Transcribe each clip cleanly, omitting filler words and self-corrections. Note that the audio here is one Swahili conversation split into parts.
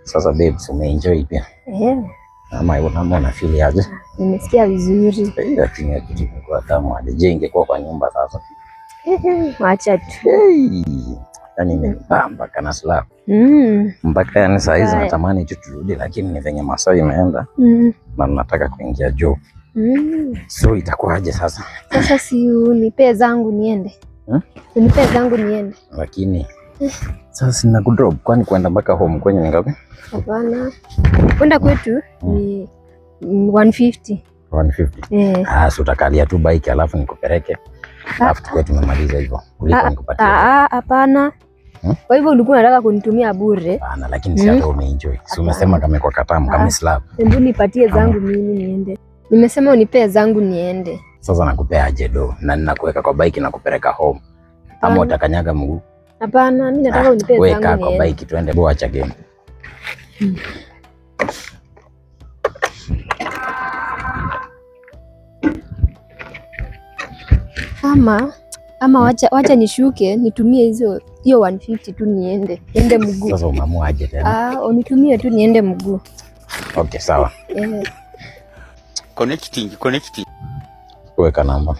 Sasa babes, umeenjoy pia Eh, ama ama una feel aje? Nimesikia vizuri. Lakini ya kitu imekuwa tamu aje. Je, ingekuwa kwa nyumba sasa? Wacha tu. Hey, yani imenibamba kana slap. Mpaka yani saa hizi Haya. natamani tu turudi, lakini ni venye masaa imeenda na nataka kuingia juu. So itakuwaje sasa? Sasa si unipee zangu niende. Hmm? Unipee zangu niende. Lakini sasa sina kudrop, kwani kwenda mpaka home kwenye ni ngapi? Hapana. Kwenda kwetu ni 150. 150. Eh. Ah, so utakalia tu bike alafu nikupeleke. Alafu tukue tumemaliza hivyo kuliko nikupatie. Ah, ah, hapana. Hmm? Kwa hivyo ulikuwa unataka kunitumia bure. Hapana, lakini si hata umeenjoy. Si umesema kama kwa katamu kama slap. Hebu nipatie zangu mimi niende. Nimesema unipee zangu niende. Sasa nakupea aje do na ninakuweka kwa bike na kupeleka home. Ama Hapana. utakanyaga mguu? Hapana, mimi nataka unipee Wewe kaa zangu kwa niende. bike tuende, bo acha game. Ama wacha nishuke nitumie hizo hiyo 150 tu niende. Niende mguu. Sasa umeamua aje tena? Ah, unitumie tu niende mguu. Okay, sawa. Eh. Connecting, connecting. Weka namba.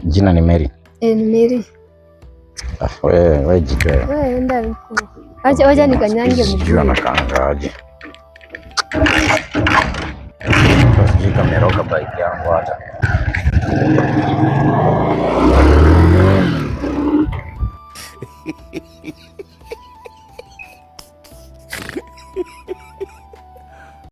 Jina ni Mary. Eh, ni Mary. Ah, we jitoe. Wewe enda huko. Wacha nikanyange Sijui mguu. anakaangaje. Sijui kameroka bike yangu hata.